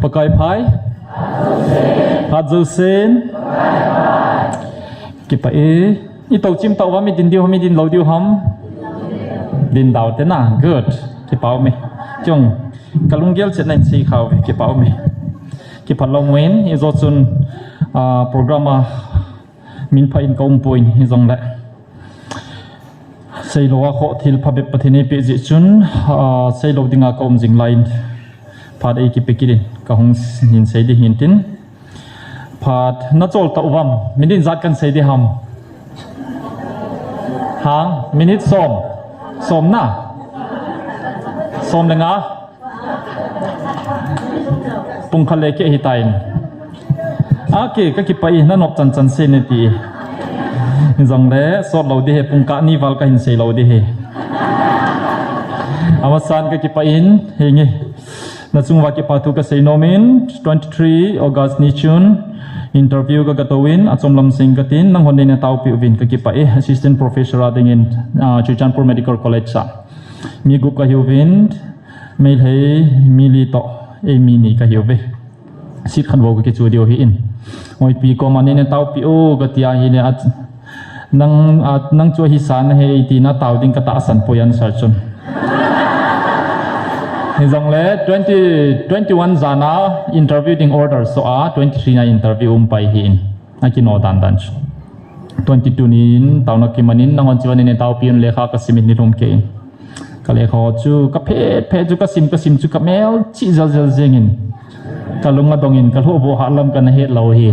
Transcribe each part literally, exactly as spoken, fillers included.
Pakai phai. Hat jousen. Kipah e. Ito chim tau va mi din diu ham, mi din lou diu ham. Din dau te na. Good. Kipah ume. Chung. Kalunggel chet na in sei khau ve. Kipah ume. Kipah lou muin. Ijo chun, ah, program a min pha in ka um poi in hijongle. Seilou a kho thil phabep Pathen in eipeh jeh chun, ah, seilou dinga ka um jing lai in. Phat ei kipe kit in, ka hung hin sei ding hin tin. Phat na chol tau vam, minute ijat kan sei ding ham. Hang, minute som. Som na. Som le nga. Pungkhat le keh hitan. Okay, ka kipah e, na nop chan chan sei nati. Jongle, sot lou ding ahi, pungkah ni val ka hin sei lou ding ahi. Amasan ka kipah in, hinge. Na chung uva kipa thu ka sei nom in, twenty-three August ni chun, interview ka ga tou in, achom lam sing ka tin, nang hon nei na taopi uvin ka kipah e, Assistant Professor a ding in, ah, Churachandpur Medical College a. Mi gup ka hi uvin, Meitei mi li toh, ei mi ni ka hi uve. Seat khat bou ka kichu diu ahi in. Oi, pi koma nei na taopi o, ka ti ahile, nang, a, nang chu ahi sa na he, ti na tao ding ka tahsan poi answer chun. Hijongle, twenty, twenty-one jan a interview ding order so a, twenty-three na interview um pai ahi in. Akino dan dan chu. Twenty-two nin, taona kiman in, nang hon chu nei na taopi un lekha ka sim in nilhum kei in. Ka lekha ho chu, ka phet phet chu, ka sim, ka sim chu, ka mel chih jel jel jeng in. Ka lung adong in, ka lhoh boh hat lam kana het lou ahi.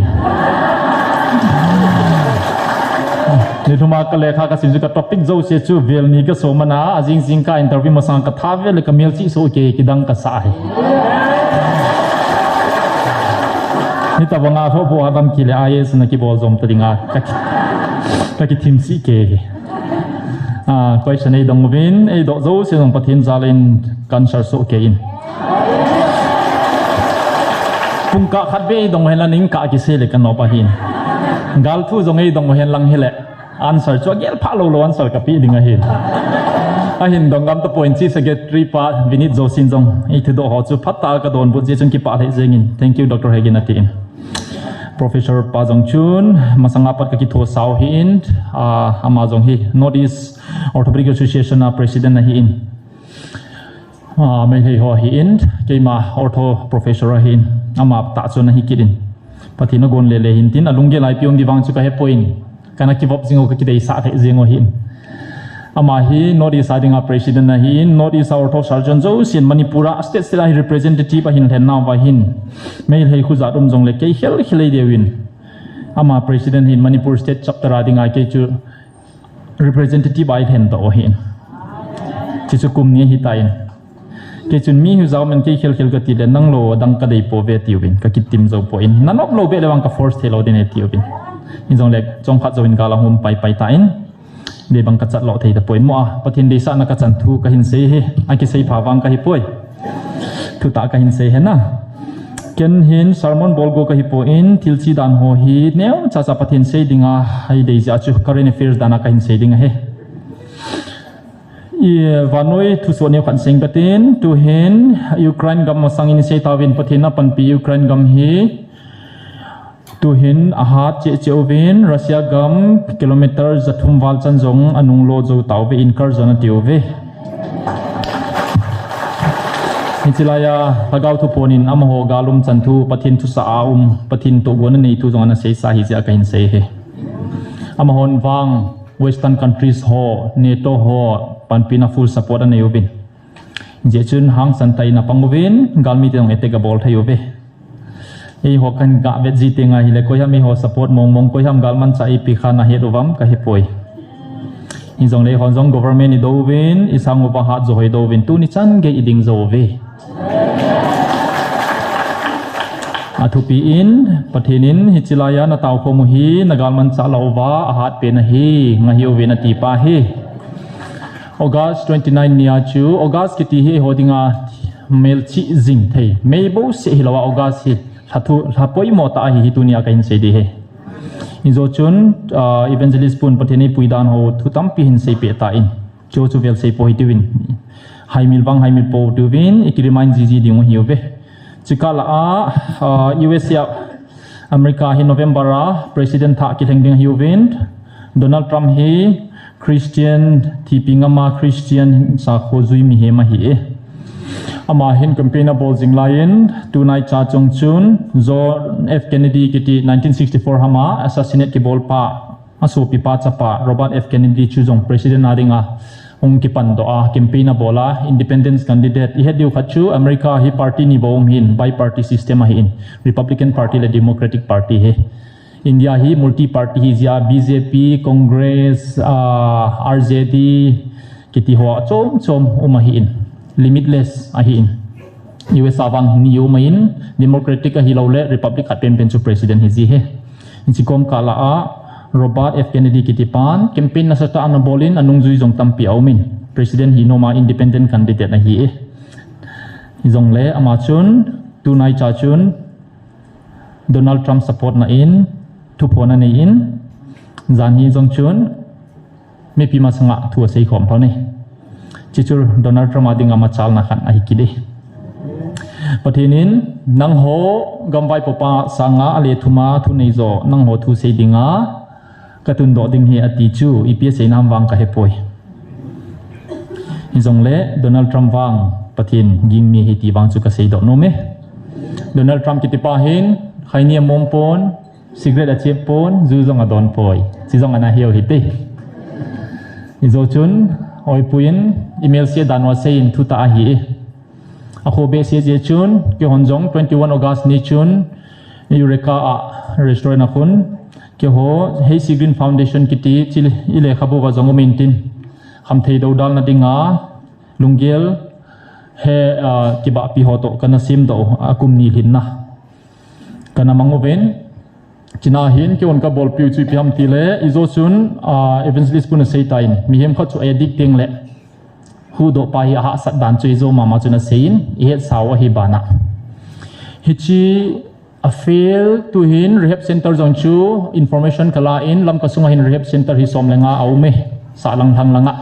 Nilhum a ka lekha ka sim chu, ka topic jouse chu, vel ni ka som ana, ajing jing ka interview masang ka tha vel le ka mel chih soh kei, kidang ka sa ahi. Hitabang a lhoh boh hat lam kile I A S na kibol jom ta ding a, ka ki, ka kithim sih kei. Ah, question ei dong uvin, ei doh jouse jong Pathen jal in ka answer soh kei in. Pungkah khat beh ei dong uhen la ning ka kisei le ka nop ahin. Gal thu jong ei dong uhen lang hile. Answer chu agel pha lou lou answer ka pe ding ahin. Ahin dong ngam tapoi in Chief Secretary pa Vinit Joshi in jong ei thudoh ho chu phatah a ka donbut jeh chun kipah lheh jeng in. Thank you, Doctor Hegin ati in. Professor pa jong chun, masang a pat ka kitho sao ahi in, ah, ama jong hi North East Orthopedic Association a President ahi in. Ah, Meitei ho ahi in, keima Ortho Professor ahi in, ama tah chun ahi kit in. Pathen in agon le le hin tin, alunggel a ipi um ding vang chu ka he poi in. Kana kivop jing u, ka kideisah thei jing u ahi in. Ama hi North East a dinga President ahi in, North East a Ortho Surgeon jousen Manipur a state state a hi representative ahin lhen nau va hin. Meitei khu jat um jongle kei khel khel ei deu in. Ama President hin Manipur State Chapter a dinga kei chu representative a ei lhen doh u ahi in. Chuchu kum ni ahi ta in. Kei chun mi hi jao men kei khel khel ka ti le nang lou dang ka dei pouve ati uvin, ka kitim jou poi in. Na nop lou beh le vang ka force thei lou ding e ati uvin. Hijongle chomkhat jouvin gal ahung um pai pai ta in. Dei bang ka chat lou thei tapoi mo a. Pathen deisahna ka chan thu ka hin sei e. Akisei pha vang ka hi poi. Thutah ka hin sei e na. Ken hin sermon bol go ka hi poi in, thil chi dan ho hi neocha cha Pathen sei dinga ei dei jeh a chu current affairs dan a ka hin sei ding ahi. I, vannoi thusoh neo khat sing ka tin, tuhin Ukraine gam masang in sei tauvin Pathen in apanpi Ukraine gam hi, tuhin ahat cheh cheh uvin Russia gam kilometer jathum val chan jong anung lo jou tauve, in kar jong ati uve. Hichi lai a, Lhagao Thupon in amaho gal um chan thu, Pathen thusah a um, Pathen tohgon anei thu jong ana seisa ahi jeh a ka hin sei e. Amahon vang, Western countries ho, NATO ho, panpina full support anei uvin. Hijeh chun hangsan tah in apang uvin, galmi te jong attack abol thei uve. Eiho kan ga vet ji teng ahile, koiham eiho support mong mong, koiham galmanchah eipe kha nahet uvam ka hepoi. Hijongle eihon jong government idou uvin, isang uva hat jo hoi dou uvin, tuni chan gei iding jou uve. Athupi in, Pathen in hichi lai a natao khom u hi, nagalmanchah lou uva, ahat pen ahi, ngahi uvin ati pa hi. August twenty-nine nia chu, August kiti hi eiho dinga melchih jing thei. May bouseh hilou a August hi, lha thu, lha poimo tah ahi hi tunia kahin sei ding ahi. Hijo chun, ah, evangelist pun Pathen in eipui dan ho thu tampi hin seipeh tan. Chu chu vel sei pou hitiuvin. Haimil vang haimil pou tiuvin, iki remind jiji ding u ahiuve. Chikala a, uh, U S A, America hi November a President thah kilheng ding ahiuvin, Donald Trump hi Christian, thipi ngama Christian sakho jui mihem ahi e. Ama hin campaign abol jing laiyin, tunai cha chong chun, John F Kennedy kiti nineteen sixty-four hama assassinate kibol pa, asopipa chapa, Robert F Kennedy chu jong President a dinga hung kipan doh a, campaign abol a, independence candidate. Ihet diu khat chu America hi party ni bou um hin, bi-party system ahin, Republican Party le Democratic Party hi. India hi multi-party hi jia, B J P, Congress, ah, R J D, kiti ho chom chom um ahin, limitless ahin. U S A vang ni um ahin, Democratic ahilou le Republic khat penpen chu President hi ji hi. Hichi kom kala a, Robert F Kennedy kiti pan, campaign nasatah ana bolin, anungjui jong tampi aumin, President hi noma independent candidate ahi e. Hijongle ama chun, tunai cha chun, Donald Trump support na in, thuphon anei in, jan hi jong chun, mipi masanga thu asei khom thou ni. Chichu Donald Trump a dinga machalna khat ahi kit e. Pathen in, nangho gamvaipopa sanga ale thuma thunei jo, nangho thu sei dinga, katundoh ding ahi ati chu, ipi asei nam vang kahepoi. Hijongle, Donald Trump vang, Pathen ging mi ahi ti vang chu kasei doh nom e. Donald Trump kiti pa hin, khaini amom pon, cigarette achep pon, ju jong adon poi. Chi jong ana hiu hite. Ijo chun, oipuin, email se dan uva seiyin thutah ahi e. Akhoh behseh jeh chun, keihon jong twenty-one August ni chun, Eureka a restaurant a khun, keiho, Hayes Green Foundation kiti, chule ilekhabu uva jong um intin, khamthei doudal na dinga, lunggel, he, ah, kibahpi ho toh, kana semdoh, akum ni lhinna. Kana mang uvin, china hin, keihon kabolpiu chu ipi ham tile, ijo chun, ah, evangelist pun asei tan, mihem khat chu addict teng le, huhdoh pa hi ahahsat dan chu ijo mama chun aseiyin, ihet sao ahi bana. Hichi a fail tuhin rehab center jong chu information kala in Lamka sunga hin rehab center hi som le nga aume, Sahlang Lhang langa.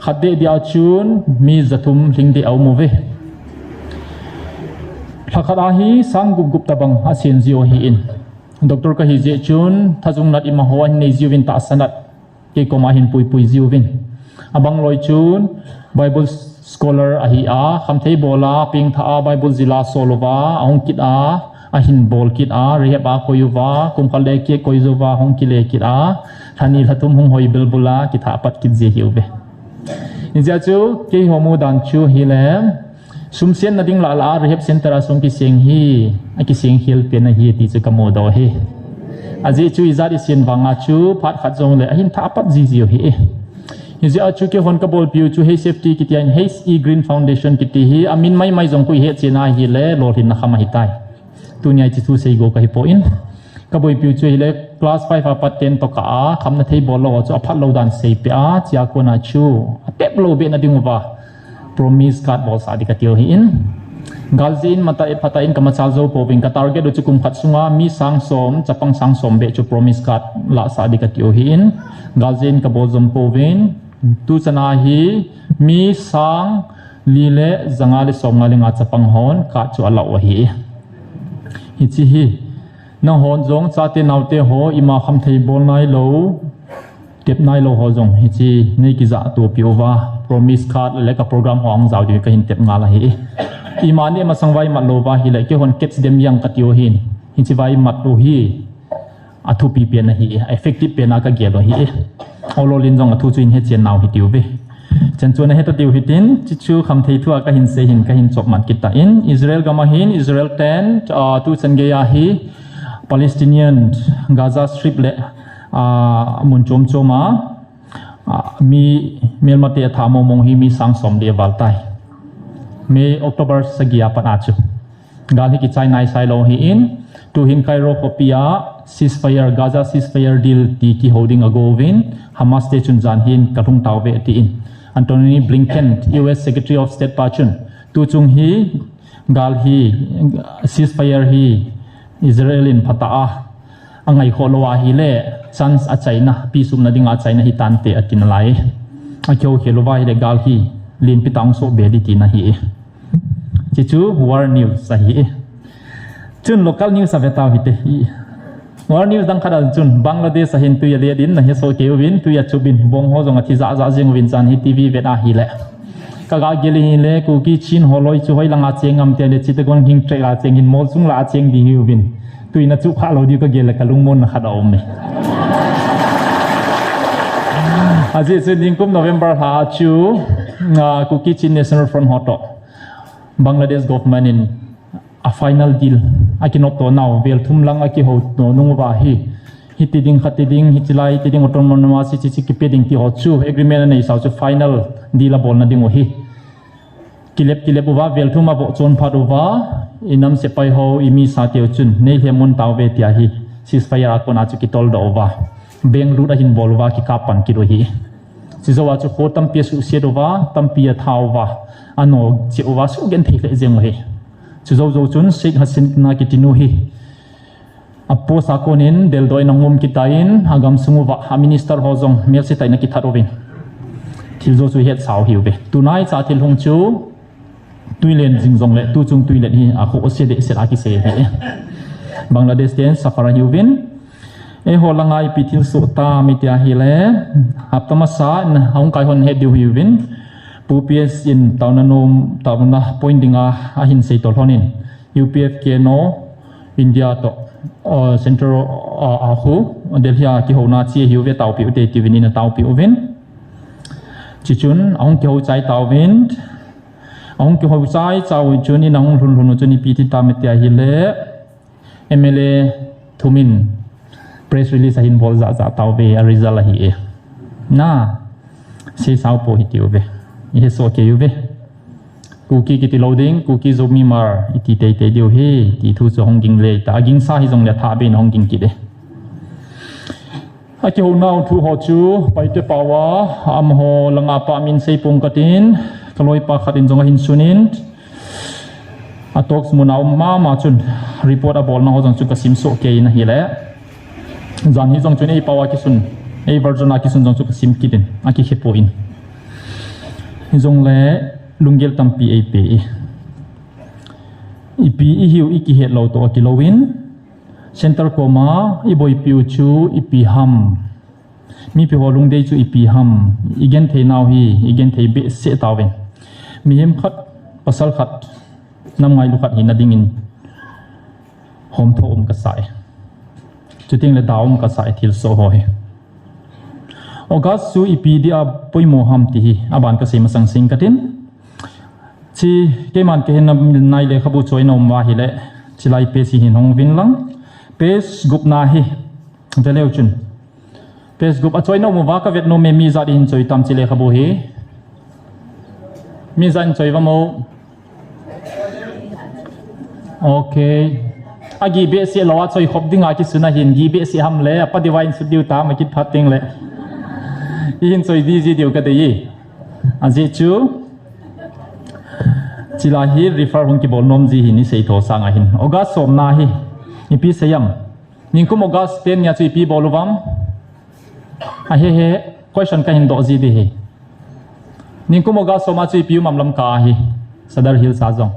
Khat deh dia chun mi jathum lhing deh aum uve. Lhakhat a hi sang gup gup tabang asen jiu ahin. Doctor kahi jeh chun thajung nat imaho ahin nei jiuvin tahsa nat kei koma hin puipui jiuvin. Abang loi chun Bible scholar ahi a, khamthei bol a, pengtha a, Bible jila sol uva, ahung kit a, ahin bol kit a, rehab a koi uva, kum khat le keh koi jouva, hung kile kit a, lhani lhathum hung hoi bilbul a, kithah pat kit ji ahiuve. Hijeh chun, keiho mudan chu hile, sum senna ding lah lah a, rehab center a sum kiseng hi, akiseng khel pen ahi ti chu kamudoh e. Ajeh chu ijat isen vanga chu, phat khat jongle, ahin thah pat jijiu ahi e. Hijeh a chu keihon kabolpiu chu Hayes Safety kiti ahin, Hayes E Green Foundation kiti hi, amin maimai jong koi hetchen ahile, lolhinna kham ahitai. Tunia hiche thu seigo kahipoi. Kaboipiu chu hile, class five a pat ten toh kah a, khamna thei bollou ho chu aphatlou dan seipeh a, chua kona chu, atep lou behna dinguva, promise card bolsah ding katiu ahin. Galjeh in matah phatah in kamachal jou pouvin, ka target u chu kum khat sunga mi sang som, chapang sang som beh chu promise card lahsah ding katiu ahin. Galjeh in kabol jom pouvin, tuchan a hi mi sang li le janga le somnga le nga chapang hon card chu alah u ahi. Hiche hi, nanghon jong chate naote ho ima khamthei bol nailou, tep nailou ho jong hiche nei kijahtopi uva, promise card le ka program ho ahung jao diu kahin tep ngal ahi. Ima ni masang va imat louva hile, keihon catch dem jeng katiu ahin. Hiche va imat u hi athupi pen ahi, a effective pen a kagel u ahi. Ololin jong athu chu in hetchen nau hitiuve. Chan chu nahet diu hitin, chuchu khamthei thua kahin sei hin, kahin chop mat kit tan, Israel gam a hin, Israel ten, ah, tuchan geiya hi, Palestinian, Gaza Strip le, ah, mun chom chom a, ah, mi melmate atha mong mong hi mi sang som le val tai. May, October sagi a pat a chu. Gal hi kichai naisailou ahin, tuhin Cairo khopi a ceasefire, Gaza ceasefire deal ti kihou ding agouvin, Hamas te chun jan hin kalhung tauve atin. Antony Blinken, U S Secretary of State pa chun, tuchung hi gal hi, ceasefire hi Israel in phatah a, angai khoh lou ahile, chance achaina, peace umna dinga achaina hitante atin alai. Akihou khel uva hile gal hi lenpi tah hung soh be ding tina ahi. Chuchu war news ahi. Chun local news a ve tau hite. War news dang khat a chun Bangladesh a hin tui a let in na hesoh kei uvin, tui a chup in, bong ho jong a thi jahjah jing uvin, jan hi T V vet a hile. Ka ga gel in le, Kuki Chin ho loi chu hoi lang a cheng am tia le, Chittagong hing trek a cheng in, mol chung la a cheng ding hi uvin. Tui na chu kha lo diu ka gel le ka lungmon na khat a um e. Ajeh chu ningkum November lha chu, ah, Kuki Chin National Front ho toh Bangladesh government in a final deal a kinop to nau vel thum lang a kihou to nung uva hi, hiti ding, khati ding, hichi lai, hiti ding, autonomous, hichi, hichi kipe ding ti ho chu agreement a nei sau chu final deal a bolna ding u hi. Kilep, kilep uva, vel thum a voh chon phat uva, i nam sepai ho, i mi sa teu chun, nei lhem mun tau ve tia hi, ceasefire a kona chu kitol doh uva. Beng lut a hin bol uva, kikap pan kit u hi. Chujou a chu kho tampi a suhsiat uva, tampi a tha uva, a no che uva, suhgenthei lheh jeng u hi. Chujou jou chun, Sheikh Hasina kiti nu hi. A post a konin deldoh in ahung um kit tan, a gamsung uva, a minister ho jong melsetah in akithat uvin. Thil jo chu hetsau hiuve. Tunai cha thil hung chu, tuilen jing jongle, tuchung tuilen hi, akhoh se dehset a kisei hi. Bangladesh ten suffer hiuvin. Eiho langa ipi thil soh tam iti ahile, hapta masa in ahung kai hon het diu hiuvin. Pu P S in taona nom, taona point dinga ahin seitol honin. U P F K no, India toh, uh, Central, uh, a khu, Delhi a kihouna che hiuve, taopi ute tiuvin, ina taopi uvin. Chuchun, ahung kihou chai tauvin, ahung kihou chai chai u chun, ina hung lhun lhun u chun, ipi ti tam iti ahile, M L A thumin press release ahin bol jahjah tauve, a result ahi e. Na, seisau po hitiuve. I hesoh kei uve. Kuki kiti lou ding, Kuki Zomi Hmar, iti teitei diu hi, ti thu chu hung ging le ta, agingsa hijongle athah bein hung ging kit e. Akihounau thu ho chu, Paite paova, amaho langa pa min seipong katin, kaloipa khat in jong ahin sunin, a talks mun a um mama chun, report abolna ho jong chu kasim soh kei in ahile. Jan hi jong chun ei pao a kisun, ei version a kisun jong chu kasim kit in, akikhe poi. Hijongle, lunggel tampi eipe e. Ipi ihiu ikihet lou toh akilouvin, Centre koma iboipiu chu ipi ham. Mipi ho lungdei chu ipi ham. Igenthei nau hi, igenthei behseh tauvin. Mihem khat, pasal khat, nam ngailu khat hina dingin homtho um kasa e. Chutengle da um kasa e thilsoh ho hi. August chu ipi dia poimo ham ti hi, aban kasei masang sing katin. Chi, keiman kahin nai lekhabu choina um uva ahile, chilai page hi hin hong uvin lang. Page gupna hi, veleu chun. Page gup a choina um uva kavet nom e, mi ijat ihin choi tam chi lekhabu hi. Mi ijat in choi uvam o. Ok. Agi behseh lou a choi khop dinga kisun ahin, gi behseh ham le, apa diu va in sut diu tam, akit phat tengle. Ihin choi ding ji diu kadei e. Ajeh chu, chilai hi refer hung kibol nom ji hin isei tho sang ahin. August somna hi, ipi seiyam. Ningkum August ten nia chu ipi bol uvam. Ahe he, question kahin doh ji ding hi. Ningkum August soma chu ipi um am Lamka a hi. Sadar Hills a jong.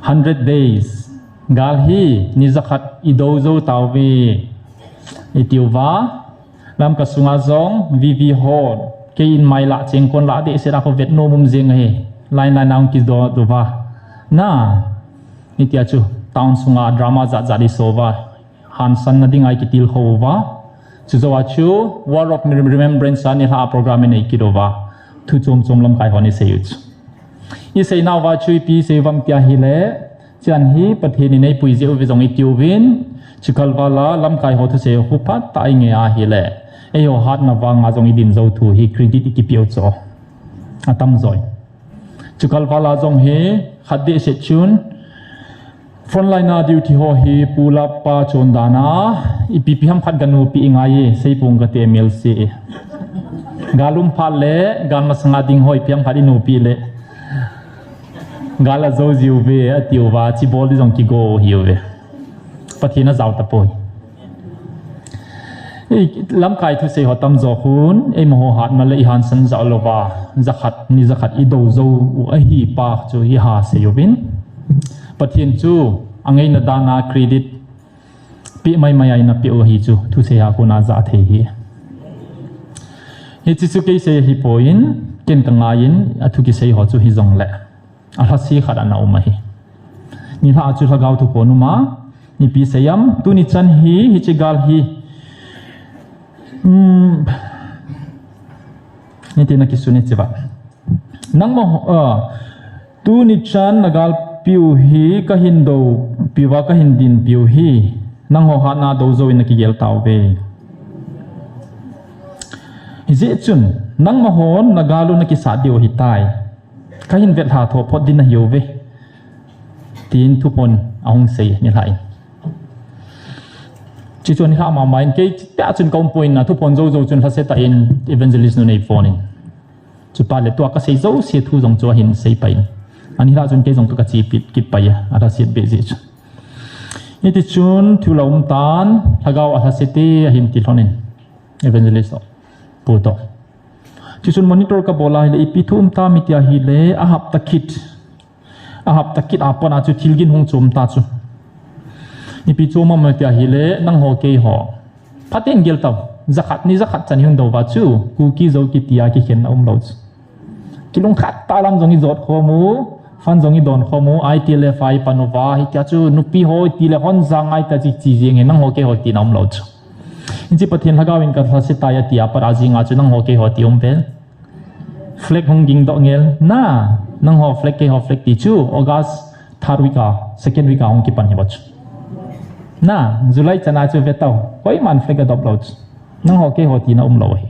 Hundred days. Gal hi, ni jakhat idou jou tauve. Itiuva. Lamka sunga jong, V V ho, kei in mai lah cheng kon lah dehset a kho vet nom um jeng ahi. Line line a hung kidoh uva. Na, hitia chu, town sunga drama jat jat iso uva. Hansanna dinga ikitilkhou uva. Chujou a chu, Wall of Remembrance a nilhah a program inei kit uva. Thu chom chom lamkai hon isei u chu. Isei nauva chu ipi isei uvam tia ahile, Chan hi Pathen in eipui jeh uve jong itiuvin, chukal vala lamkai ho thusei khu phatah a inge ahile, eiho hatna vanga jong idin jou thu hi credit ikipeu chu. Atam joi. Chukal vala jong hi khat dehset chun, frontline a duty ho hi pulapa chondan a, ipi pi ham khat ganu pi ingai e, seipong kate M L C e. Gal um phat le, gal masanga ding ho ipi ham khat inu pi le. Gal a jou jiuve, atiuva, chibol di jong kigo hiuve. Pathen ajao tapoi. Ei, lamkai thusei ho tamjo khun, eima ho hatna le i hansan jao louva, jakhat, ni jakhat i dou jou u ahi pa chu i ha sei uvin. Pathen chu, angaina dan a credit, pe mai mai a ina pe u ahi chu, thusei a kona ja thei hi. Hiche chu kei sei ahi poi, ken ka ngai in, athu kisei ho chu hi jong le. Alhase khat ana um ahi. Nilhah a chu lhagao thuphon um a, ipi sei am, tuni chan hi, hiche gal hi. Um, hiti na kisun hiche va. Nangma, uh, tuni chan na galpiu hi, ka hin dou piu va, ka hin din piu hi. Nangho hatna dou jou in na kigel tauve. Hijeh chun, nangma hon na gal u na kisat diu ahitai. Ka hin vetlha tho phot din ahiuve. Tin thuphon ahung sei nilhah in. Chi chu nilhah mama in kei tia chun ka um poi na thuphon jou jou chun lhase tah in evangelist nu nei phone in. Chupa le tua ka sei jouse thu jong chu ahin sei pai in. Anilhah chun kei jong ka chi pit kit pai a, alhase be ji chu. Hiti chun thu la um tan, lhagao alhase te ahin ti lhon in. Evangelist to, pu to. Chuchun monitor ka bol a hile ipi thu um tam iti a hile a hapta kit. A hapta kit a pat a chu thil gin hung chom ta chu. Ipi chom am iti a hile nangho keiho. Phaten gel tau. Jakhat ni jakhat chan hung dou va chu. Kuki Zo kiti a kikhen na um lou chu. Kilungkhat tah lam jong i jot khom u. Fund jong i don khom u, I T L F a i pan uva, hitia chu nupi ho i ti le hon jang ngai ta chi chi jeng e, nangho keiho tina um lou chu. Hiche Pathen lhagao in ka lhase tai ati a pat a jing a chu nangho keiho ti um vel. Flag hung ging doh ngel, na, nangho flag keiho flag ti chu, August third week a, second week a hung kipan hi bou chu. Na, July chan a chu ve tau, koiman flag a dop lou chu. Nangho keiho tina um lou ahi.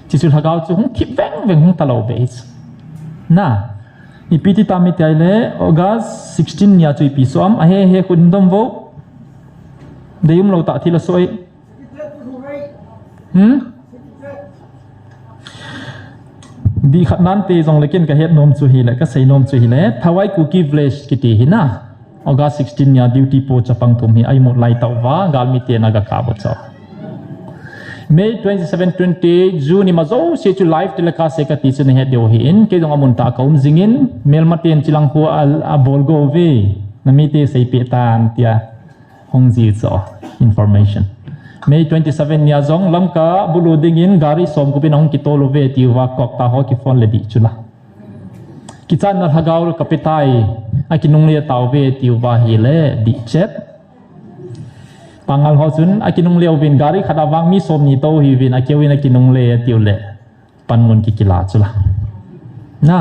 Chuchu lhagao chu hung thip veng veng hung ta lou ve hi chu. Na, ipi ti tam iti a hile, August sixteen nia chu ipi soh am, ahe he khun dom vo. Dei um lou tah thil a soh e. Hmm? Dih khat nante jong le ken ka het nom chu hile, ka sei nom chu hile, Thawai Kuki Village kiti hi na. August sixteen nia duty po chapang thum hi a imut lai tauva, galmi te na ga kap u chu. May twenty-seven, twenty-eight, June ima jouse chu live telecast e kati chu na het diu ahin, kei jong amun tah a ka um jingin, melma ten chilang khu a, a bol go uve, na mite seipeh tan tia hung ji chu information. May twenty-seven nia jong Lamka bulu dingin gari som gup in ahung kitol uve tiuva kok ta ho kiphone le dih chu la. Kichatna lhagao ka pe tai, akinungle tauve tiuva hile dih chet. Pangal ho chun akinungle uvin gari khat a vang mi som ni tou hiuvin akeu in akinungle tiu le panmun kikila chu la. Na,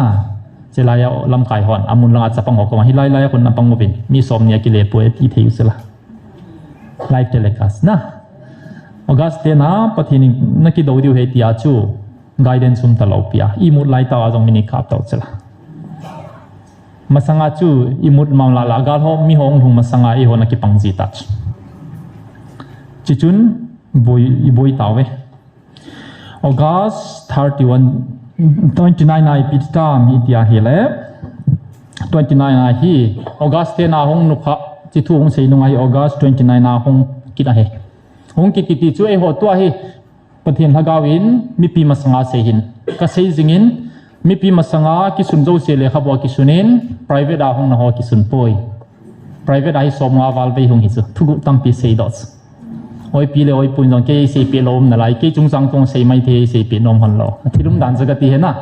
chulai a lamkai hon, amun langa chapang ho koma hilai lai a khun na pang uvin, mi som ni akile poi ti thei u chu la. Live telecast na. August ten a Pathen in na kidou diu ahi tia chu guidance um ta lou pi a. Imut lai tau a jong min i kap tau chu la. Masanga chu imut mang la la gal ho mi hung lhung masanga eiho na kipang ji ta chu. Chuchun boi, i boi tauve. August thirty-one, twenty-nine a ipi tam iti a hile. Twenty-nine a hi, August ten a hung nukha, chi thu hung sei nung a hi August twenty-nine a hung kit ahi. Hung kit kiti chu eiho tua hi, Pathen lhagao in mipi masanga sei hin. Ka sei jingin, mipi masanga kisun jouse lekhabu a kisunin, private a hung na ho kisun poi. Private a hi som nga val vei hung hi chu, thuguh tampi sei doh chu. Oipi le oipu in jong kei seipeh lou um nalai, kei chungchang tung sei mai thei seipeh nom hon lou. Thil um dan chu ka ti hi na.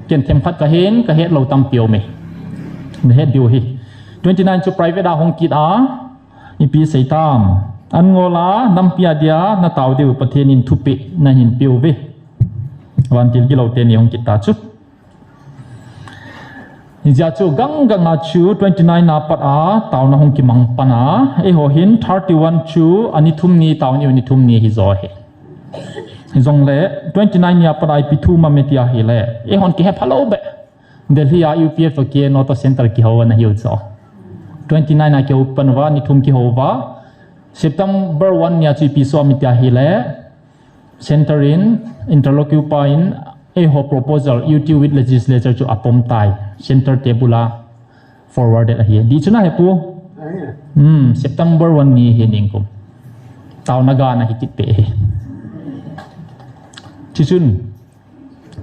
Ken themkhat ka hin, ka het lou tampi um e. Na het diu hi. Twenty-nine chu private a hung kit a, ipi sei tam. An ngol a, nampi a dia, na tao diu Pathen in thupeh na hin pe uve. Vantil gilou teni hung kit ta chu. Hijeh chun gang gang a chu twenty-nine a pat a taona hung kimang pan a, eiho hin thirty-one chu ani thum ni tao ni u ni thum ni hi jo hi. Hijongle twenty-nine ni a pat a ipi thu um am iti a hile, eihon kihe phalou be. Delhi a U P F to K N O to center kihou ana hiu chu. Twenty-nine a kihou pan uva, ni thum kihou uva. September one ni a chu ipi soh am iti a hile, Center in, interlocutor pa in, eiho proposal, U T with legislature chu apom tai. Center table a forwarded ahi. Di chu na he pu? Hmm, September one ni hi ningkum. Taona ga na hi kit pe hi. Tichun,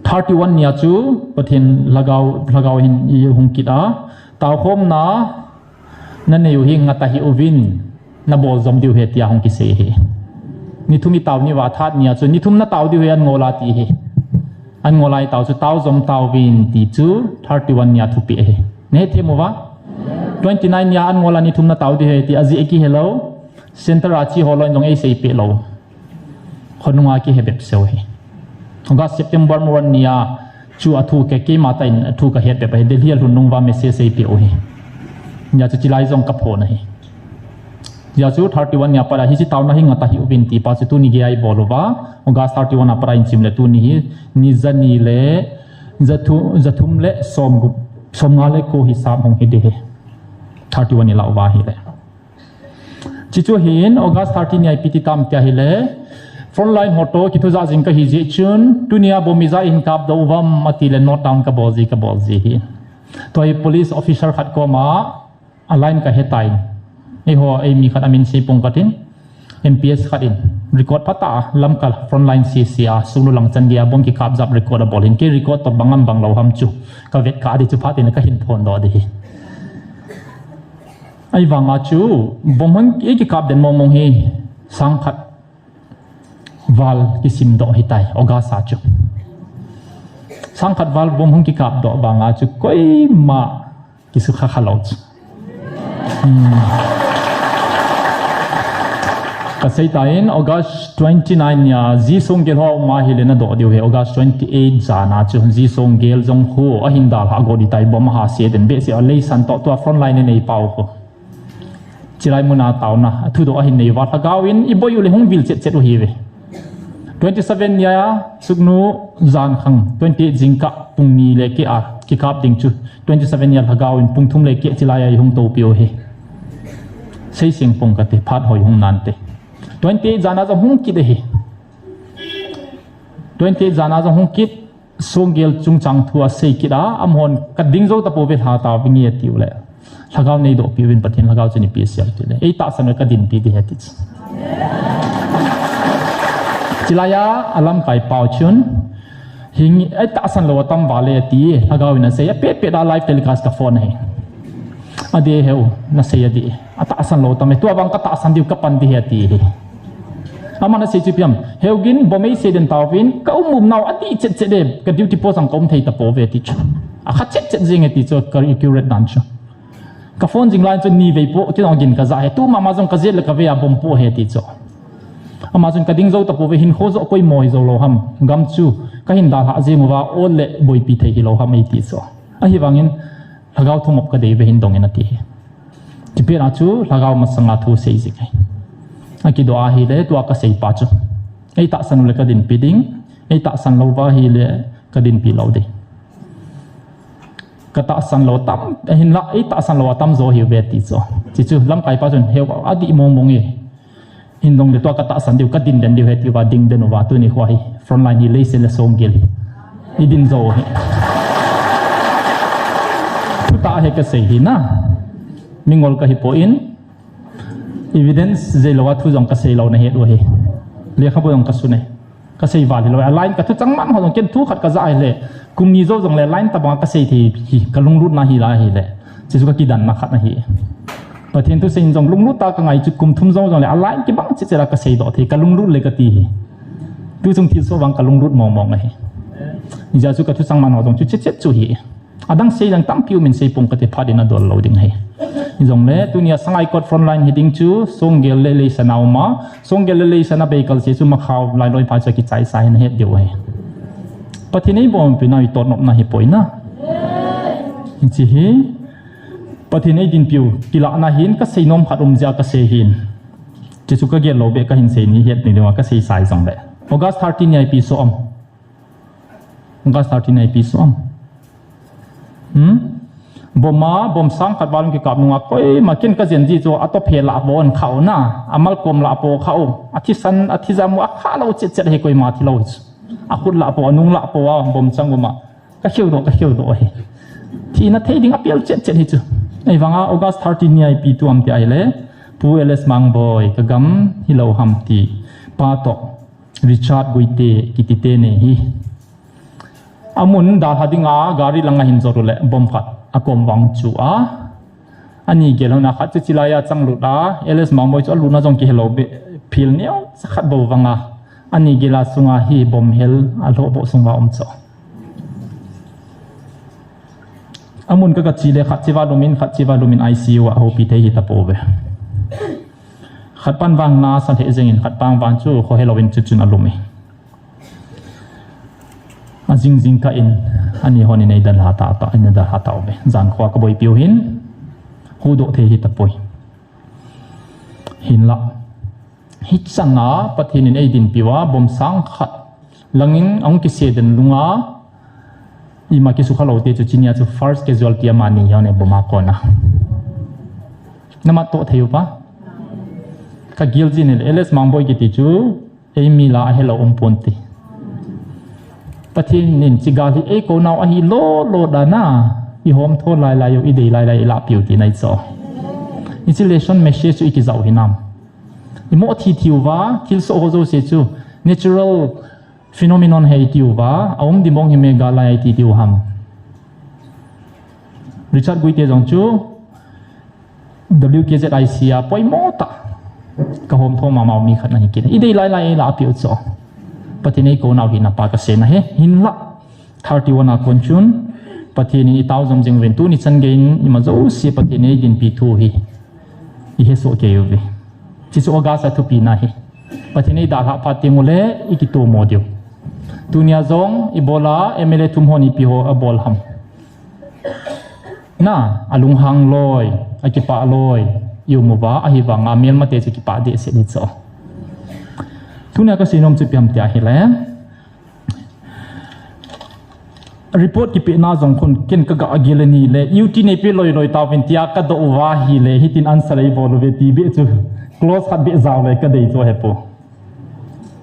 thirty-one nia chu Pathen lhagao, lhagao hin eihung kit a, taokhomna nanei u hi ngah tahih uvin, nabol jom diu ahi tia hung kisei ahi. Ni thum itao nauva, thirty-one nia chu ni thum natao diu ahi, an ngol a ti ahi. An ngol a itao chu tao jom tauvin ti chu thirty-one nia thupeh ahi. Nahethem uva? Twenty-nine nia an ngol a ni thum natao diu ahi ti ajeh kihe lou. Center a che ho loi jong eiseipeh lou. Khonunga kihe bep seu ahi. August, September, November nia chu athu kei, keima tah in athu kahet bep ahi. Delhi alhun nung uva message eipeh u ahi. Hijeh chun chulai jong kaphon ahi. Hijeh chun thirty-one nia pat a hiche taona hi ngah tahih uvin ti pa chu tuni geiya ibol uva, August thirty-one a pat a inchim le tuni hi ni jani le jathu-, jathum le somgup, somnga le ko hisap hung hi ding ahi. Thirty-one ilah uva ahile. Chuche chu hin August thirty nia ipi ti tam tia ahile, frontline ho toh kithujah jing kahi jeh chun, tunia bomb ijat in kapdoh uvam ati le note down kabol ji, kabol ji ahi. Tua hi police officer khat koma a line kahe tai. Eiho, eimi khat amin sei pong katin, M P S khat in record phatah a, Lamka frontline C C a, sunglu lang chan geiya bomb kikap jat record abol in, kei record toh bang am bang lou ham chu kavet kha ding chu phat in kahin phondoh ding ahi. Ahivanga chu bomb hung kikap den mong mong hi sang khat val kisimdoh ahitai, August a chu. Sang khat val bomb hung kikapdoh vanga chu koima kisukha kha lou chu. Hmm. Kasei tan, August twenty-nine nia, ji Songgel ho ma hile nadoh diu ahi, August twenty-eight jana chu, ji Songgel jong ho, ahin dalhah got ahitai, bomb ahase den behseh a, leiset toh tua frontline a nei pau ho. Chulai muna taona, athudoh ahin nei uva, lhagao in iboi u le hung vil chet chet u ahiuve. Twenty-seven nia, suknu jan khang, twenty-eight jingkah pung ni le keh a kikap ding chu, twenty-seven nia lhagao in pung thum le keh chulai a eihung topiu ahi. Seiseng pong kate, phat hoi hung nante. Twenty-eight jana jong hung kit ahi. Twenty-eight jana jong hung kit. Songgel chungchang thu asei kit a, amahon kading jou tapouve, lha tavinge atiu le. Lhagao neidohpi uvin, Pathen lhagao chun ipi asei em tile, eitahsan uva kadinpi ding ahi ati chu. Chulai a, alamkai pau chun, hing, eitahsan lou atam vale ati, lhagao in asei, apet pet a live telecast ka phone ahi. Adih e heu, nasei adih e. Atahsan lou tam e, tua vang katahsan diu kapan ding ahi ati e. Aman asei chu ipi ham, Heugin, bomb eise den tauvin, ka um um nau adih chet chet e, ka duty post a kaum thei tapouve ati chu. Akha chet chet jeng e ati chu, ka accurate dan chu. Ka phone jing lai chun nivei po, kei jong gin kaja e, tu mama jong kajet le kavei a bomb po ahi ati chu. Ama chun kading jou tapouve, hinkho joh koi mo hi jou lou ham, gam chu kahin dalhah jeng uva, ol le boipi thei hilou ham eiti chu. Ahivangin, Lhagao thumop kadei uve hin dongin ati. Chupet a chu lhagao masanga thu sei jing ahi. Akidoh ahile tua kasei pa chu, eitahsan u le kadinpi ding, eitahsan lou uva ahile kadinpi lou ding. Katahsan lou tam, hinlah eitahsan lou atam jo ahiuve ati chu. Chuchu lamkai pa chun heu adih mong mong e. Hin dong le tua katahsan diu, kadin den diu ahi atiuva, ding den uva, tuni kho hi frontline hi leiset le Songgel hi idin jou ahi. Thutah ahi kasei hi na. Mingol kahipoi, evidence jei louva thu jong kasei lou nahet u ahi. Lekhabu jong kasun e. Kasei val hilou. A line kathuchang man ho jong ken thu khat kaja ahile, kum ni jou jongle line tabang kasei thei hi, kalunglut na hi lai ahile. Chuchu kakidanna khat ahi. Pathen thusei in jong lunglut tah a kangai chu kum thum jou jongle a line kibang chet chet a kaseidoh thei, kalunglut le kati hi. Tuchung thilsoh vang kalunglut mong mong ahi. Hijeh chun kathuchang man ho jong chu chet chet chu hi. Adang sei dang tampi um in sei pong kate, phat in adol lou ding ahi. Hijongle tunia Sangaikot frontline hiding chu Songgel le Leisan a um a, Songgel le Leisan a beikal se chu Makhao lailoi pha chu akichaisa hin het diu ahi. Pathen in eibompina hi totnopna hipoi na. Hiche hi Pathen eidinpiu kilahna hin kasei nom khat um jeh a kasei hin. Chuchu kagel lou beh kahin sei ni het ni diuva kasei sai jongle. August thirteen nia ipi soh am? August thirteen nia ipi soh am? Hmm? Bomb a, bomb sang khat val kikap nunga koima ken kajen ji chu atoh phe lah vo an khau na, amalkom lah po khau, athisan, athijam u akha lou chet chet ahi, koima thilou hi chu. Akhut lah po, anung lah po a, bomb chang um a. Kakheudoh, kakheudoh ahi. Thina thei ding apel chet chet hi chu. Ahivanga August thirteen nia ipi thu am ti ahile, Pu L S Mangboi, kagam hilou ham ti pa toh Richard Guite kiti teni hi. Amun dalha dinga gari langa hin jot uleh bomb khat akom vang chu a. Ani gel hon a khat chu chilai a chang lut a, L S Mangboi chu alutna jong kihelou be phil neo sa khat bou vanga. Ani gel a sunga hi bomb hel a lhoh boh sung va um chu. Amun ka ka chi le khat chi va lumin, khat chi va lumin I C U a hopi thei hi ta po ve. Khat pan vang na sa thei jengin, khat pan vang chu kho helou in chu chun alumi. A jing jing ka in, ani hon in ei dalha ta ta, in dalha ta ve. Jan kho ka boi piu hin, hu do thei hi ta poi. Hinla. Hichanga Pathen in ei din piu a, bom sang khat. Langin ang kise den lunga, ima kisukha lou te chu chinia chu first casualty ama ni hian e bom a kona. Namat to thei upa. Ka gil jin le L S Mangboi kiti chu, ei mi la a helou um pon ti. Pathen in chi gal hi ei ko nau ahi lo lo dana, i hom tho lai lai u, i dei lai lai i la piu ti nai cho. I chi lesson message chu i ki zau hinam. I mo thi thi uva, thil so ho jo se chu, natural phenomenon hei ti uva, a um di mong hi me ga lai ti ti u ham. Richard Guite jong chu, W K Z I C a poimo ta. Ka hom tho mama mi khat na hi kit. I dei lai lai la piu cho. Pathen ei ko nau hi na pa ka se na he. Hinla. Thirty-one a kon chun. Pathen in i tau jom jing ven tu ni chan gein i ma jo si Pathen ei din pi thu hi. I he so ke u ve. Chi chu August a thupi na hi. Pathen ei dalha phat teng ule i kitomo diu. Tunia jong i bola M L A thum hon ipi ho a bol ham. Na, a lunghang loi, a kipah loi, i um uva, ahivanga melmate chu kipah deh se ni cho. Tunia ka seinom chu ipi ham tia hile. Report kipehna jong khun ken ka ga agil ani le, U T nei pe loi loi tauvin tia ka do uva hile, hitin answer ei bol uve ti beh chu close khat beh jao le ka dei chu hepu.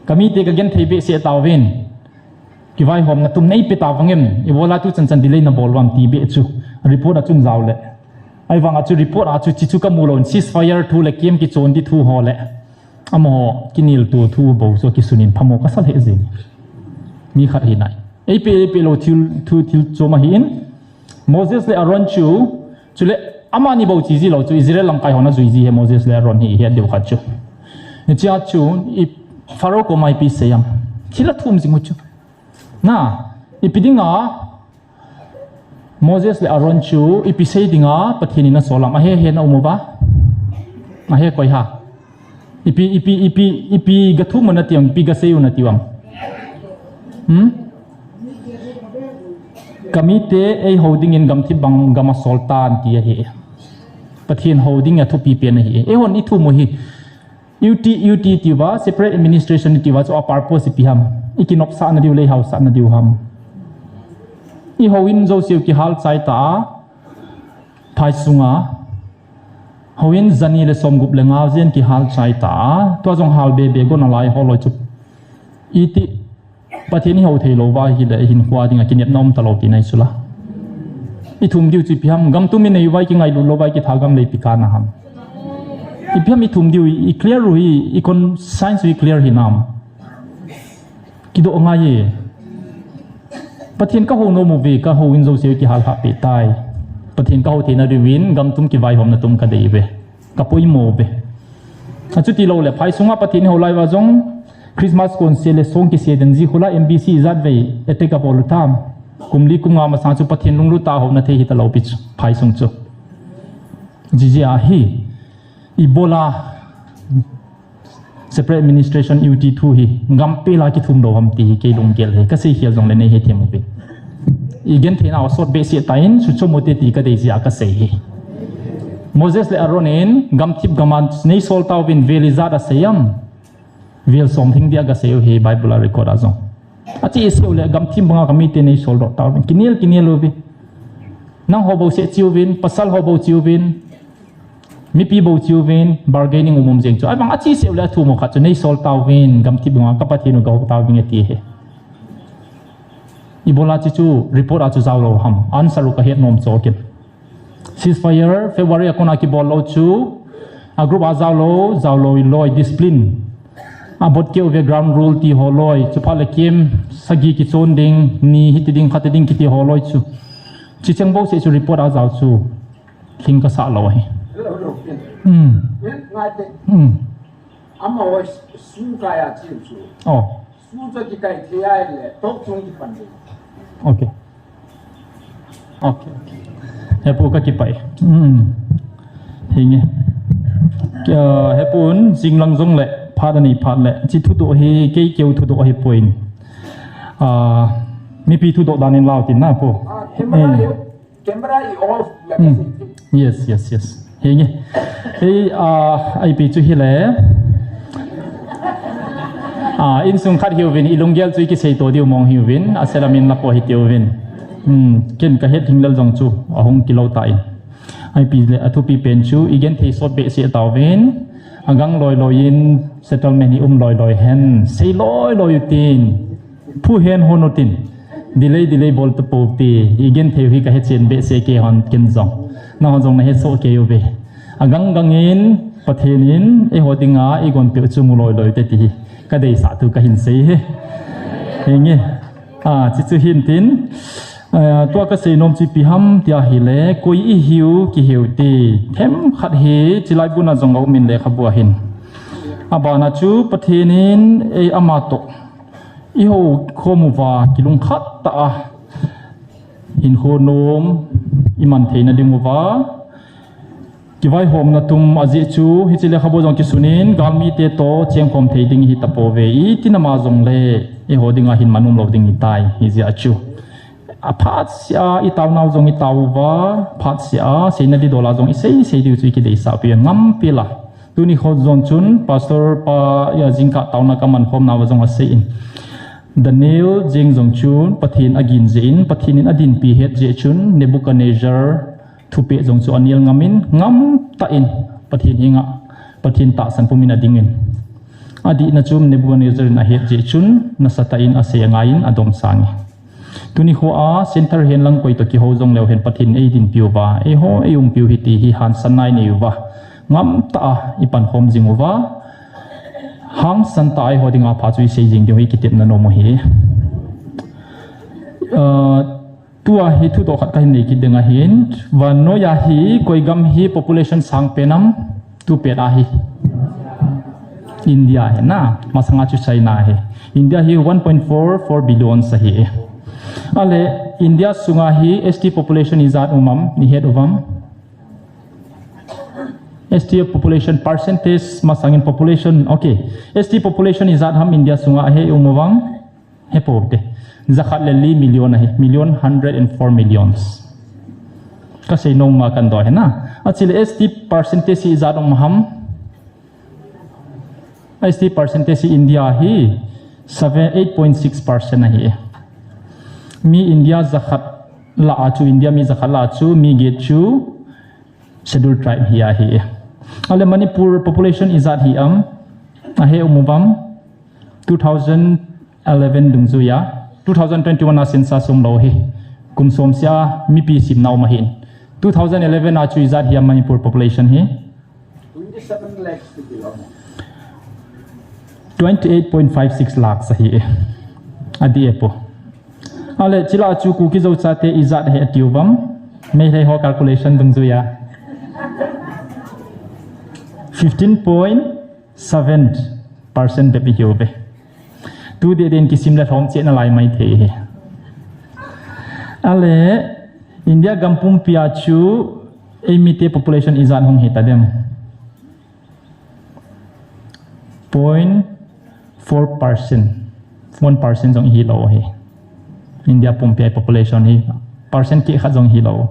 Ka mite ka genthei beh se tauvin. Kivaihomna tum nei pe tavangem, i bola tu chan chan delay na bol uvam ti beh chu report a chun jao le. Ahivanga chu report a chu chi chu ka mu lou in ceasefire thu le kem kichon di thu ho le. Amaho kineltoh thu bou chu kisunin phamo ka sa lheh jing. Mi khat hi nai. Ei pe, ei pe lou thil, thu thil chom ahi in. Moses le Aaron chu, chule amani bou chi ji lou chu Israel lamkai hon a jui ji he Moses le Aaron hi, hi a deu khat chu. Hichia chu, i Pharaoh koma ipi sei am. Thil a thum jing u chu. Na, ipi dinga, Moses le Aaron chu ipi sei dinga Pathen in a sol am, ahe he na um uva? Ahe koi ha? Ipi, ipi, ipi, ipi ga thum u na ti am, ipi ga sei u na ti am? Hmm? Ka mite ei ho dingin gamthip bang gam a sol tan ti ahi. Pathen ho ding a thupi pen ahi. Ei hon i thum u hi. U T, U T ti uva, separate administration ti uva, chu a purpose ipi ham. I kinopsahna diu, lei hausahna diu ham. I houin jouse u kihal chai ta a, phai sunga. Houin jani le somgup le nga jen kihal chai ta a, tua jong hal be be go na lai ho loi chu. I ti Pathen i hou thei lou va hile, i hinkho dinga kinepna um ta lou ti nai sula. I thum diu chu ipi ham, gam tum i nei uva i kingailut lou va i kitha gam le ipi kana ham. Ipi ham i thum diu i clear u hi, i conscience u i clear hi nam. Kidoh ngai e. Pathen ka hou nom uve, ka houin jouse u kihal hah peh tai. Pathen ka hou theina diuvin, gam tum kivaihomna tum ka dei uve. Ka poimo uve. Achuti lou le, phai sunga Pathen i hou lai uva jong, Christmas kon se le song kise den ji khu la M B C ijat vei attack a bol u tam. Kum li kum nga masang chu Pathen lunglut a houna thei hi ta lou pi chu, phai sung chu. Jiji ahi, i bola separate administration U T thu hi, gam pe la kithum lou ham ti hi kei lunggel hi, ka sei khel jong le nei he them uve. I gentheina a sot behseh ta in, suchom u te ti ka dei jia ka sei hi. Moses le Aaron in gamthip gam a nei sol tauvin vel ijat a sei am. Vel som thing dia ka sei u hi Bible a record a jong. A chi sei u le gamthip banga ka mite nei sol doh tauvin. Kinel, kinel uve. Nang ho bou seh chi uvin, pasal ho bou chi uvin. Mipi bou chi uvin, bargaining um um jeng chu. Ahivang a chi sei u le a thum u khat chu nei sol tauvin, gamthip banga ka Pathen u ka hou tauvin a ti hi. I bola chi chu report a chu jao lou ham. Answer u ka het nom cho kin. Ceasefire, February a kona kibol lou chu, a group a jao lou, jao lou i loi discipline. Abot keu ve ground rule ti ho loi, chuphat le kem sagi kichon ding, ni hiti ding, khati ding kiti ho loi chu. Chi cheng bou se chu report a jao chu. Thing kasa lou ahi. Hello, hello, Ken. Hmm. Ken, ngai te. Hmm. Ama hoi su kaya chiu chu. Oh. Su chu kikai thei ai le, tok chung kipan ding. Okay. Okay, okay. Hepu ka kipai. Hmm. Hinge. Kya, hepun jinglang jong le, phat ani phat le. Chi thudoh hi, kei keu thudoh hi point. Ah, mipi thudoh dan in lau tin na pu. Ah, camera Hmm. hi, camera hi off le Hmm. kasi. Yes, yes, yes. Hinge. Hei, ah, ipi chu hile. Ah, insung khat hiuvin, ilunggel chu ikisei to diu mong hiuvin, asela min lapo hitiuvin. Hmm, ken kahet hinglel jong chu, ahung kilou tan. Ipi le, athupi pen chu, igenthei sot behseh tauvin, agang loi loi in, settlement hi um loi loi hen, sei loi loi utin. Phu hen hon utin. Delay, delay bol tapou ti. Igenthei u hi kahe chen behseh kei hon ken jong. Nahon jong nahe soh kei uve. Agang gang in, Pathen in, eiho dinga, igon peh u chu mu loi loi te ti hi. Kadeisah thu kahin sei hi. Hinge. Ah, chi chu hin tin. Ah, tua kasei nom chu ipi ham tia hile, koi ihiu kihe u ti. Themkhat hi, chilai buna jong aum in lekhabu a hin. Abana chu Pathen in, ei ama toh. Ihoukhom uva, kilungkhat tah a, hinkho nom, iman theina ding uva, kivaihomna tum ajeh chu, hiche lekhabu jong kisun in, galmite toh, chengkhom thei ding ihi tapouve, iti nama jongle, eiho dinga hin man um lou ding ahitai, hijeh a chu. Aphat sea, itao nau jong itao uva, phat sea, seina didol a jong isei, sei diu chu ikideisah pi, ngam pi la. Tuni kho jong chun, Pastor pa, ya, jingkah taona kaman khom nauva jong asei in. Daniel jeng jong chun, Pathen agin jeh in, Pathen in adinpi het jeh chun, Nebuchadnezzar thupeh jong chu anel ngam in, ngam tah in, Pathen henga, Pathen tahsan pum in ading in. Adihna chu Nebuchadnezzar in ahet jeh chun, nasatah in asei angai in adomsang e. Tuni kho a, center hen lang koi toh kihou jong leu hen Pathen in eidinpi uva, eiho eiumpi u hi ti hi hangsan nai nei uva. Ngam tah a ipankhom jing uva. Hangsan tah a eiho dinga pha chu isei jing diu hi kitepna nom u hi. Ah, tua hi thudoh khat kahin nei kit ding ahin. Vannoi a hi, koi gam hi population sang pen am? Tupet a hi. India hi na, masanga chu China hi. India hi one point four four billion ahi. Ale, India sunga hi S T population ijat um am, nei het uvam? S T population percentage masangin population, okay. S T population ijat ham India sunga ahe um uvang? Hepou te. Jakhat le li million ahi, million hundred and four millions. Kasei nom ma kan doi hena. Achile S T percentage hi ijat um ham? S T percentage hi India hi seven, eight point six percent ahi. Mi India jakhat lah a chu, India mi jakhat lah a chu, mi get chu Scheduled Tribe hi ahi. Ale Manipur population ijat hi am? Ahe um uvam? Two thousand eleven dungjuia, two thousand twenty-one a census um lou hi. Kum som sia mipi simna um ahin. Two thousand eleven a chu ijat hi am Manipur population hi? Twenty-seven lakhs to be honest. Twenty-eight point five six lakhs ahi. Adi e po. Ale, chila chu Kuki Zo chate ijat ahi ati uvam? Meitei ho calculation dungjuia. Fifteen point seven percent bep ihi uve. Tu deh deh in kisim le lhom cheh nalai maithei hi. Ale, India gam pumpia chu eimite population ijat hung hitadem? Point four percent. One percent jong ihi lou hi. India pumpia population hi. Percent keh khat jong ihi lou.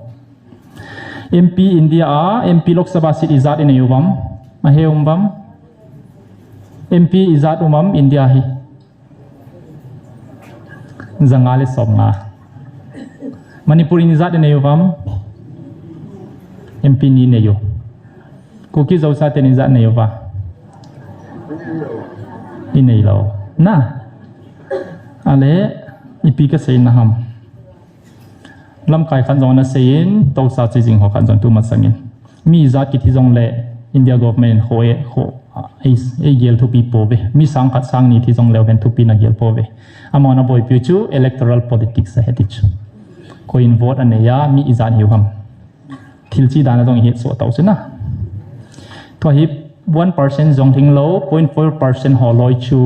M P India a, M P Lok Sabha seat ijat inei uvam? Ahe um vam? M P ijat um am India hi? Janga le somnga. Manipur in ijat inei uvam? M P ni inei u. Kuki Zo chaten ijat inei uva? Inei lou. Na. Ale, ipi kasei na ham? Lamkai khat jong nasei in, tosa chi jing ho khat jong tu masangin. Mi ijat kithi jongle, India government in kho e, kho. Ei, ei gel thupi pouve. Mi sang khat sang ni thi jong leu hen thupi na gel pouve. Amahon aboipiu chu electoral politics ahi ti chu. Koi in vote anei a, mi ijat hiu ham. Thil chi dan a jong ihet soh tau chu na. Tua hi one percent jong lhing lou, point four percent ho loi chu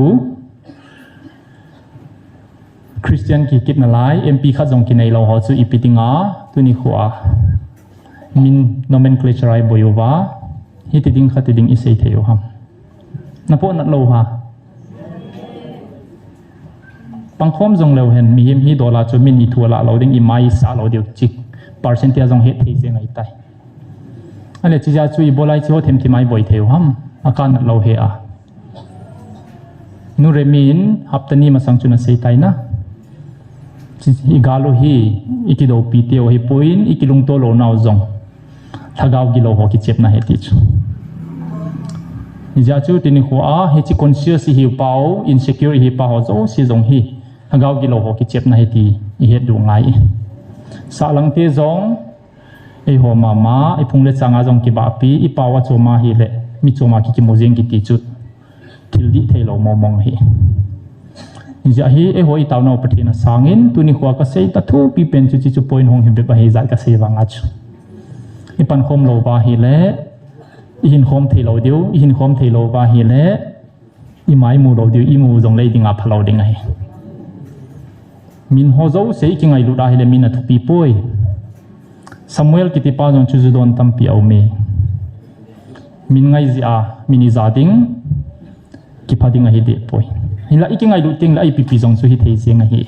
Christian kikit nalai, M P khat jong kinei lou ho chu ipi dinga, tuni khoa min nomenclature a iboi uva, hiti ding khati ding isei thei u ham. Na poh nat lou ha. Pangkhom jong leu hen, mihem hi dola chu min ithu alah lou ding, imai isah lou diu chi. Percentage jong het thei jeng ahitai. Ale chijeh chu ibolai chu themthem a iboi thei u ham. Akan nat lou he a. Nu Remi in hapta ni masang chu nasei tai na. Chi, igal u hi, ikidoupi teu ahipoi, ikilungto lou nau jong. Lhagao gilou ho kichepna ahi ti chu. Hijeh chu tuni khoa, hiche conscious ihiu pau, insecure ihi pau ho jouse jong hi. Lhagao gilou ho kichepna ahi ti, ihet diu ngai. Sahlang te jong, eiho mama, iphung le changa jong kibahpi, ipao a chom ahile, mi chom a kikimu jeng kiti chu. Thil dih thei lou mong mong ahi. Hijeh hi, eiho itaonau Pathen asangin, tuni khoa kasei ta thupi pen chu, chi chu point hung hi bep ahi jeh kasei vang a chu. Ipankhom lou uva ahile, ihinkhom thei lou diu, ihinkhom thei lou uva ahile, imai mu lou diu, imu jong lei dinga phalou ding ahi. Min ho jouse ikingailut ahile min athupi poi. Samuel kiti pa jong chu ju don tampi aume. Min ngai jeh a, min ija ding, kipha ding ahi deh poi. Hinla ikingailut tengle ipi pi jong chu hithei jeng ahi.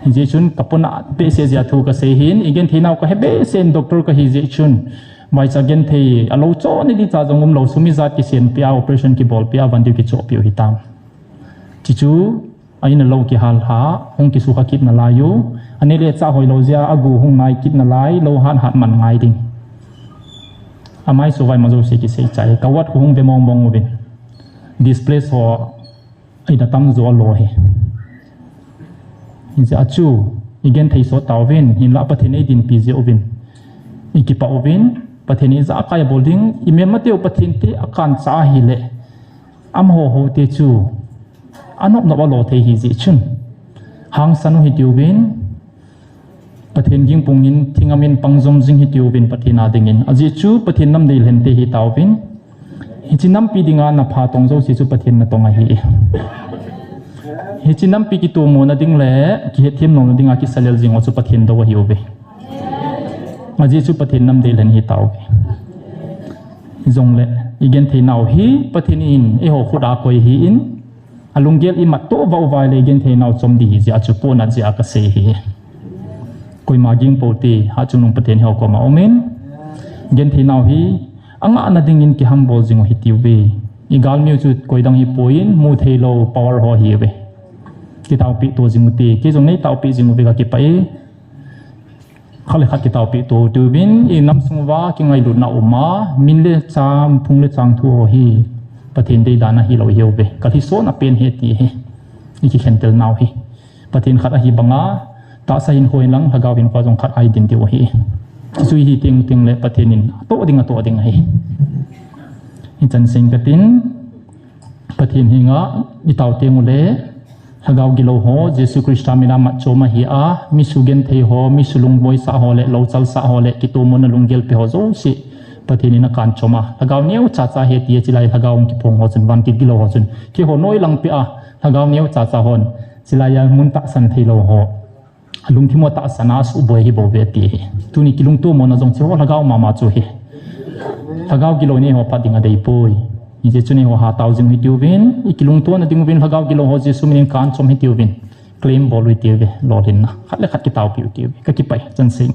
Hijeh chun kapona behseh jeh a thu kasei hin, igenthei nau kahe behseh in doctor kahi jeh chun. Vaicha genthei alou chon ni ding cha jong umlou, sum ijat kisen peh a, operation kibol peh a, van diu kichoh peh u hitam. Chi chu, a in a lou kihal lha, hung kisukha kit nalai u. Aneh le chah hoilou jeh a, agu hung nai kit nalai, lou hat hat man ngai ding. Amai suvai ma jouse kisei chai. Ka ward khu hung ve mong mong uvin. Displace ho, ida tamjo alo hi. Hijeh a chu, igenthei sot tauvin, hinla Pathen eidinpi jeh uvin. Ikipah uvin, Pathen in ijakai abol ding, imelmateu Pathen te akancha ahile. Amaho ho te chu, anop nop alo thei hijeh chun. Hangsan u hitiuvin, Pathen gingpung in, thingam in pangjom jing hitiuvin Pathen a dingin. Ajeh chu Pathen namdei lhente hitauvin. Hiche nampi dinga napha tong jouse chu Pathen natong ahi. Hiche nampi kitomona ding le, kihetthem lona dinga kisalel jing ho chu Pathen dou ahiuve. Ajeh chu Pathen namdei lhen hitauve. Jongle, igenthei nau hi, Pathen in, eiho khut a koi ahin, alunggel imat to vah uva le igenthei nau chom ding hijeh a chu pohnat jeh a kasei ahi. Koima ging pou te, hatchungnung Pathen hi ho koma umin. Genthei nau hi, angahna dingin kihambol jing u hitiuve. Igalmiu chu koidang hipoi in, mutheilou power ho ahiuve. Kitaopeh to jing ute, kei jong neitaopeh jing uve kakipah e. Khat le khat kitaopeh to tiuvin, inam sung uva kingailutna uma, min le chang, phung le chang thu ho hi, Pathen deidan ahilou ahiuve. Kalhisona pen ahi ti hi, ikikhentel nau hi. Pathen khat ahi banga, tahsa hinkho hinlang, lhagao hinkho jong khat ahi ding diu ahi. Chuchu ihi teng teng le Pathen in atoh ding, atoh ding ahi. Hichan seng katin, Pathen henga itao teng ule, lhagao gilou ho, Jesu Christa mina matchom ahi a, mi sugenthei ho, mi sulungboisah ho le, louchalsah ho le, kitomona lunggelpi ho jouse, Pathen in akanchom a. Lhagao neocha cha ahi ti, chulai lhagao kiphong ho chun, van kigilou ho chun, keiho noilang peh a, lhagao neocha cha hon, chulai a mun tahsan theilou ho. Alungthim u tahsan a asuhboi ahibouve ati ahi. Tuni kilungtomona jong chu ho lhagao mama chu ahi. Lhagao gilou in eiho phat ding adeipoi. Hijeh chun eiho hatao jing u hitiuvin, ikilungtona ding uvin lhagao gilou ho Jesu minin kanchom hitiuvin. Claim bol u hitiuve, lolhinna. Khat le khat kitaopeh u hitiuve. Kakipah e, chansei.